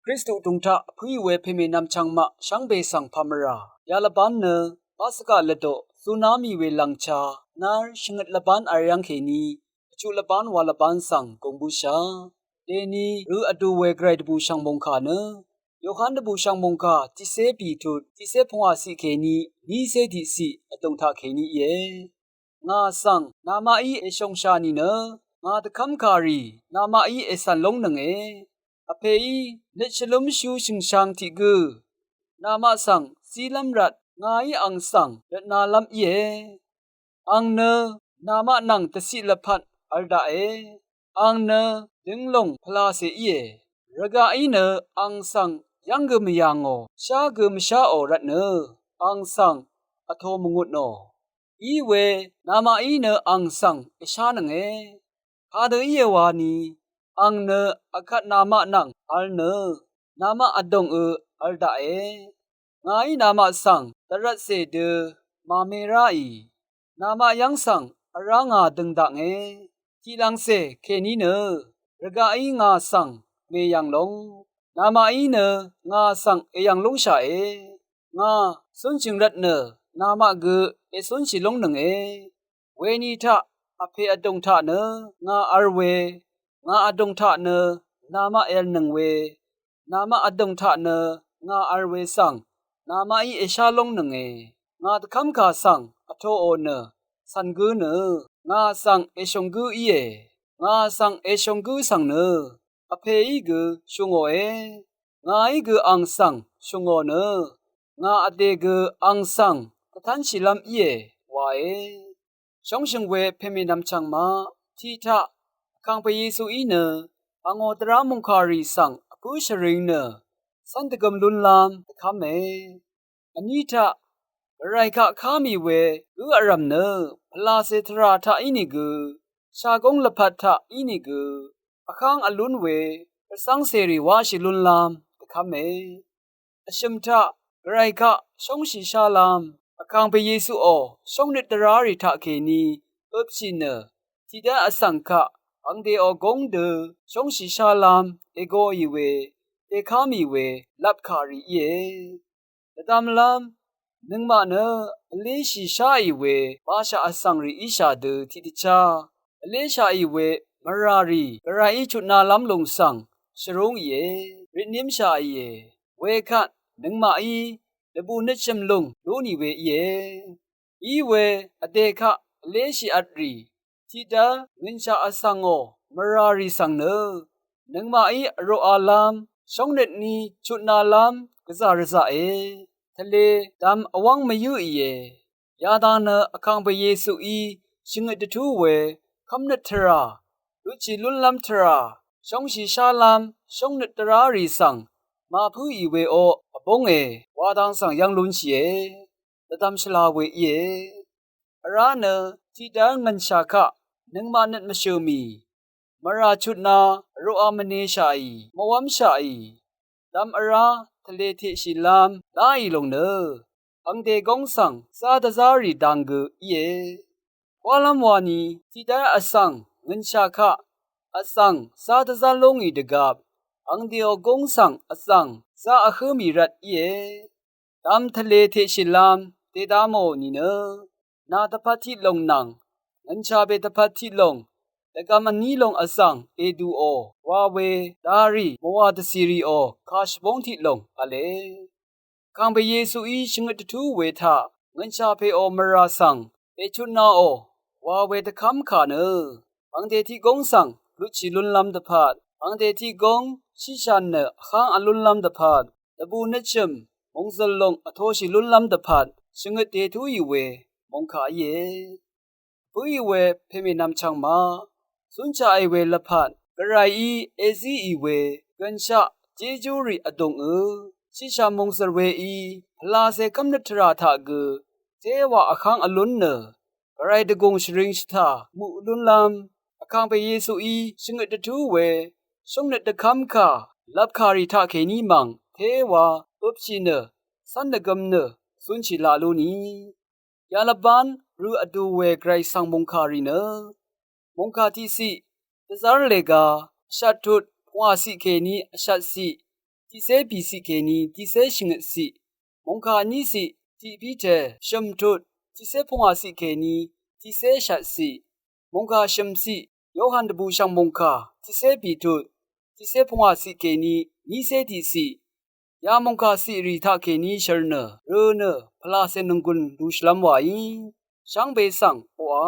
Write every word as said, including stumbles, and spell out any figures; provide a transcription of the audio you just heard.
Kristu tùng taq vpǿì we pèmènvm chvngmaq shvngbe svng pàmvrà yalvbán nø, baqsvgaq lvdoq zuná mì we lv̀ngcha nár shvngøt lvbán vl yv́ng kèní vchuq lvbán wa lvbán svng gùng bǿshà. Dèní rø vdu we gvray dvbùshv̀ng mòngkà nø, Yohan dvbùshv̀ng mòngkà tiqcé bìtut tiqcé pvngwàciq kèní nícé tiqciq vdùng taqkèní íe. Ngà svng namaqí èshòngshà nìnø, ngà dvkv́mkà rì namaqí ècv̀n lóngnønge. Vpèí nøt shvlǿmshú shø̀ngshang tiq gǿ namaq svng zílv́m rvt ngàí ang svng rvtnalv́m íe. Ang nø namaq nvng dvciq lvpat vl daqe. Ang nø dønglòng pvlacè íe. Rvgaqí nø ang svng yv́ng gø mvyà ngò, shá gø mvsháò rvtnø ang svng vto mvngutnò. Iwe namaqí nø ang svng èshánønge. Kadø íe wani, ang nø akvt namaq nvng vl nø namaq vdòngø vl daqe. Ngàí namaq svng dvrvtcè dø màme ráì, namaq yv́ng svng vrá ngà døng daknge. Tiqlvngcè kèní nø rvgaqí ngà svng mèyv̀ng lóng, namaqí nø ngà svng èyv̀ng lúngshàe. Ngà cúnshø̀ng rvtnø namaq gø ècúnshì lóngnønge. Weni taq vpè vdùng taq nø ngà vl we, ngà vdùng taq nø namaq èvlnøng we, namaq vdùng taq nø ngà vl we svng namaqí èshá lóngnønge. Ngà dvkv́mkà svng vtoò nø cv̀n gǿ nø ngà svng èshùng gǿ íe. Ngà svng èshùng gǿ svng nø vpèí gø shù ngòe. Ngàí gø ang svng shù ngò nø ngà vdè gø ang svng dvtv́nshìlv́m íe wae. Shóngshø̀ng we pèmènvm chvngmaq tiq taq, Vkàngpè Yesuí nø angò dvrá mòngkàrì svng vpǿ shvring nø cv́n dvgøm lúnlv́m dvkv́me. Vní taq, gvray kaq ká mì we gǿ vrv̀m nø pvlacè tvrà taq ínìgø, shagóng lvpat taq ínìgø, vháng vlún we rvcv́ng cèrì wáshì lúnlv́m dvkv́me. Vshø̀m taq, gvray kaq shóngshì shálv́m, Vkàngpè Yesuò shóngnøt dvrá rì taqkèní øpshì nø, tiqdv́ vsvng kaq ang dèò góng dø shóngshì shálv́m ègoì we dèká mì we lvpkà rì íe. Dvdvmlv́m, nøngmaq nø vléshì sháì we bashaq vsvng rì íshà dø tiqdvchá, vléshàì we mvrà rì gvrayí chutnalv́m lùng svng shvrúngìe, rvtnímshàìe. Wekvt nøngmaqí dvbù nøtshø̀m lùng lú nì we íe. Iwe vdè kaq vléshì vtrì, tiqdv́ ngø̀nshaq vsvngò mvrà rì svng nø, nøngmaqí vroqalv́m shóngnøtní chutnalv́m gvzà rvzaqe. Tvlē dvm vwv́ng mvyǿìe. Yadang nø Vkàngpè Yesuí shvngøt dvtú we kv́mnøt tvrà, lutshì lúnlv́m tvrà, shóngshì shálv́m shóngnøt dvrá rì svng màpǿì we o vbónge wa dang svng yv́ng lúnshìe. Dvdvm shvla we íe. Vrá nø tiqdv́ ngv̀nshà kaq nøngmaq nøt mvshø̀ mì, mvrà chutna vroqa mvneshàì, mvwv́mshàì, dvm vrá tvlē teqshìlv́m láì lòng nø, angdè góng svng zá dvzá rì dang gø íe. Wálv́m wani tiqdv́ vsvng ngø̀nshà kaq vzv̀ng zá dvzá lú ngì dvgvp, angdèò gúng svng vzv̀ng zá vhǿ mì rvt íe. Dvm tvlē teqshìlv́m dèda mò nìnø, nà dvpvt tiq lòng nvng ngø̀nshà pè dvpvt tiq lòng, dvgvm vní lòng vzv̀ng èdùò wa we darì mvwà dvcìrìò kà shvbóng tiq lòng v̄le. Vkàngpè Yesuí shvngøt dvtú we taq ngø̀nshà pèò mvrà svng èchutnaò wa we dvkv́mkà nø, angdè tiq góng svng lutshì lúnlv́m dvpvt, angdè tiq góng shitshàn nø vháng vlúnlv́m dvpvt, dvbù nøtshø̀m mòngzø̀l lòng vtoshì lúnlv́m dvpvt shvngøt dètúì we mòngkà íe. Bǿì we pèmènvm chv̀ng ma, cúnshaqì we lvpat gvrayí èzíì we gønshaq jéjúrì vdùngø, shitshà mòngzø̀l weí pvlacè kv́mnøt tvrà taq gø téwà vháng vlún nø, gvray dvgùng shvring shvtà muq lúnlv́m, Vkàngpè Yesuí shvngøt dvtú we shóngnøt dvkv́mkà lvpkàrì taqkèní mv̀ng téwā øpshì nø, cv́n dvgøm nø cúnshì laq lú ni. Yalvbán rø vdu we gvray svng mòngkà rì nø, mòngkà tiqciq dvzv́r lèga vshat tut pungwàciq kèní vshatciq tiqcé bìciq kèní tiqcé shvngøtciq, mòngkà níciq tiq Piter shø̀m tut tiqcé pungwàciq kèní tiqcé shvtciq, mòngkà shø̀mciq Yohan dvbùshv̀ng mòngkà tiqcé bìtut tiqcé pungwàciq kèní nícé tiqciq, ya mòngkà ciqrì taqkèní shø̀r nø rø̄ nø pvlàcè nònggùn lu shvlv́m wàí shvngbe svng oqà